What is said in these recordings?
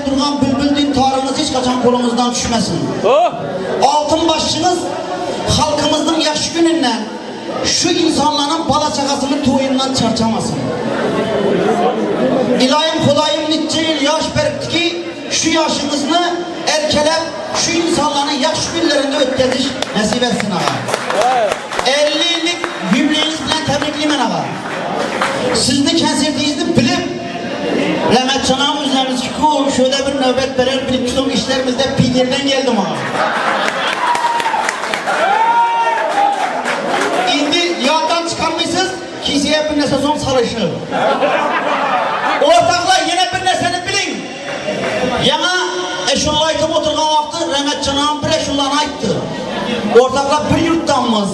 durgan bülbül taryňyz hiç haçan goluňyzdan düşmesin. Altyn başçyňyz halkymyzyň ýagşy gününde şu insanlaryň bala çagasyny toýundan çarçamasyn. Ilayim Hudaýym niçe ýyl ýaş beripdi ki şu ýaşyňyzny erkelep şu insanlaryň ýagşy günlerinde ötkeziş nesip etsin aga. 50 ýyllyk ýübleýiňiz bilen tebriklimen aga. Sizni konsertiňizni bilip Rahmetjan ağam üzeriniz ku şöyle bir nöbet berer bir iki soň işlerimizde Piterden geldim aga. Indi ýatdan çykarmysyz, kiseye bir nese soň salyşy. Ortaklar ýene bir neseni biliň. Ýaňa eşulla aýtyp oturgan wagty Rahmetjan ağam bir eşullany aýtdy. Ortaklar bir ýurtdanmyz.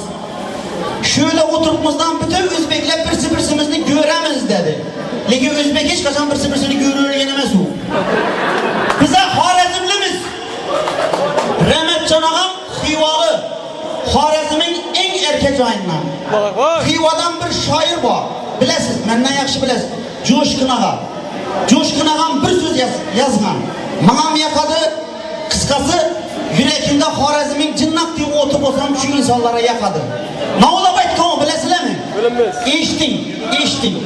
Şöyle oturupmyzdan bütün Özbekler birisi birisimizni göremiz dedi. Lekin Özbek hiç kaçan birisi birisini görür emas u. Bize Horezmlimiz. Rahmetjan ağam Xivalı. Horezmin en erke joyundan. Xivadan bir şair bar. Bilesiz, menden yaxshi bilesiz. Jo'shqin ağa. Jo'shqin ağam bir söz yaz, yazgan. Mangam yaqadi, qisqasi yürekimde Horezmin jinnaq diye o'tib olsam şu insanlara yaqadi. Ne olab aytgan bilasizlarmi? Bilinmez. Eshiting, eshiting.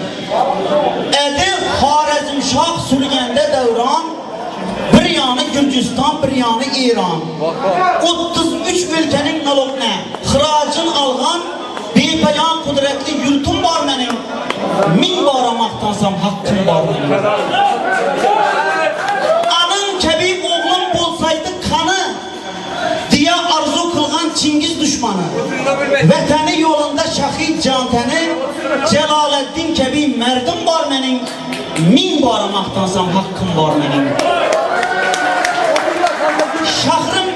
Edi Xorazm shoh surganda davron bir yoni Gürciston, bir yoni Eron. 33 ülkenin nalogni xirojin olgan bepayon qudratli yurtim bor mening. Ming bora maqtansam haqqim bor mening. Anan kabi o'g'lim bo'lsaydi qani deya arzu qilgan Çingiz düşmanı. Vətəni yolunda şahid can təni Cəlaleddin kəbi mərdim var mənim Min bara maqtansam haqqım var mənim Şahrım,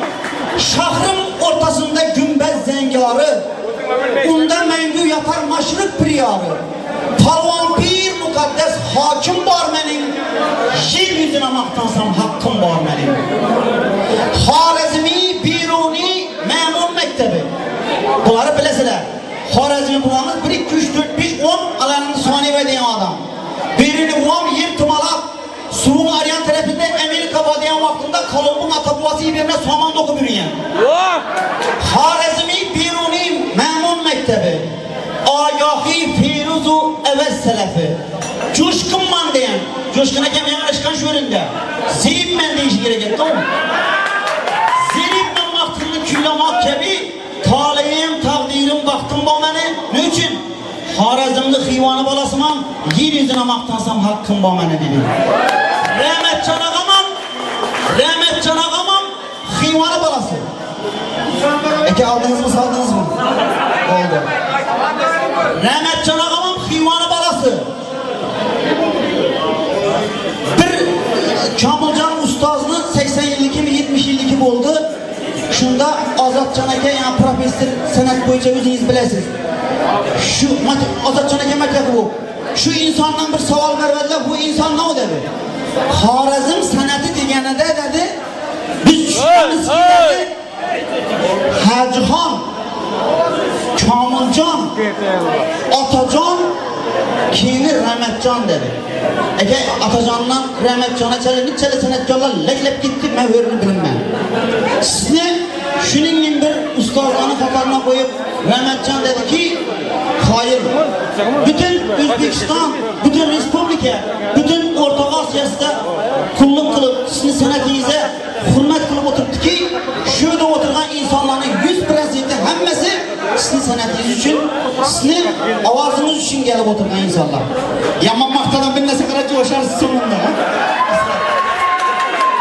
şahrım ortasında gümbez zəngarı Unda məngü yatar maşrıq bir yarı Palvan bir müqəddəs hakim var mənim Yer yüzünə maqtansam haqqım var mənim Xarəzmi, Biruni, Məmun məktebi. Bunları bilesizler. Xarəzmi bulamız 1, 2, 3, 4, 5, 10 alanını saniye diyen adam. Birini bulam yer tumalak. Suyun arayan tarafında Amerika var diyen vaktinde Kolomb'un ata babası birine saman doku bürüyen. Xarəzmi, Biruni, Məmun məktebi. Agahi, Firuzu, Evez selefi. Coşkunman diyen. Coşkun hakem yanaşkan şölünde. Zeyip deyişi gerek tamam mı? Zerib mən vaxtını küyləmək kəbi taleyim, takdirim, baktım bu məni. Ne üçün? Harazımlı Xivanı balasımam, yer yüzüne maqtansam hakkım bu məni dedi. Rəhmətcan ağamam, Rəhmətcan ağamam, Xivanı balası. Eke aldınız mı saldınız mı? Oldu. Rəhmətcan ağamam, Xivanı balası. Bir Kamilcan ustazını 80 yıllık mi 70 yıllık oldu. Şunda Azatcan aka yani professor sanat bo'yicha o'zingiz bilasiz. Şu Azatcan aka maktab bu. Şu insandan bir savol berdilar, bu inson ne dedi? Xorazm san'ati deganida dedi, biz tushunamizki dedi, Hacıxon, Kamiljon, Otajon, keyin Rahmatjon dedi. Aka Otajondan Rahmatjona nechala san'atkorlar laklab ketdi, men o'rni bilmayman. Sizni shuning bir ustozlarni qatoriga qo'yib Rahmatjon dediki, hayır. Bütün O'zbekiston, bütün respublika, bütün O'rta Osiyosida qulluq qilib, sizni san'atingizga hurmat qilib o'tiribdiki, shu yerda o'tirgan insonlarning 100% hammasi sizni san'atingiz uchun, sizni ovozingiz uchun kelib o'tirgan insonlar. Yomon maqtadan bir narsa qarab jo'sharsiz so'ngida.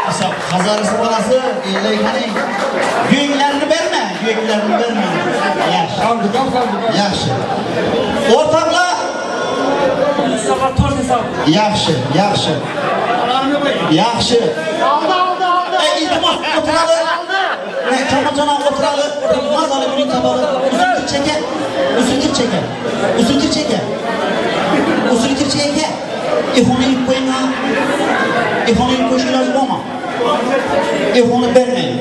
Hisob Hazarisi bolasi, ellayxani. Yunglarni berma, yunglarni berma. Yaxshi. Yaxshi. O'rtoqlar, yaxshi, yaxshi. Yaxshi. Aldı aldı aldı. Ey iltimos o'tirali. Ne Kamiljon o'tirali. Mazali buning tabağı. Usultir çeker. Usultir çeker. Usultir çeker. Usultir çeker. İxonu yiyip qo'ying ha. İxonu yiyip qo'yish iloji bormi? İxonu bermang.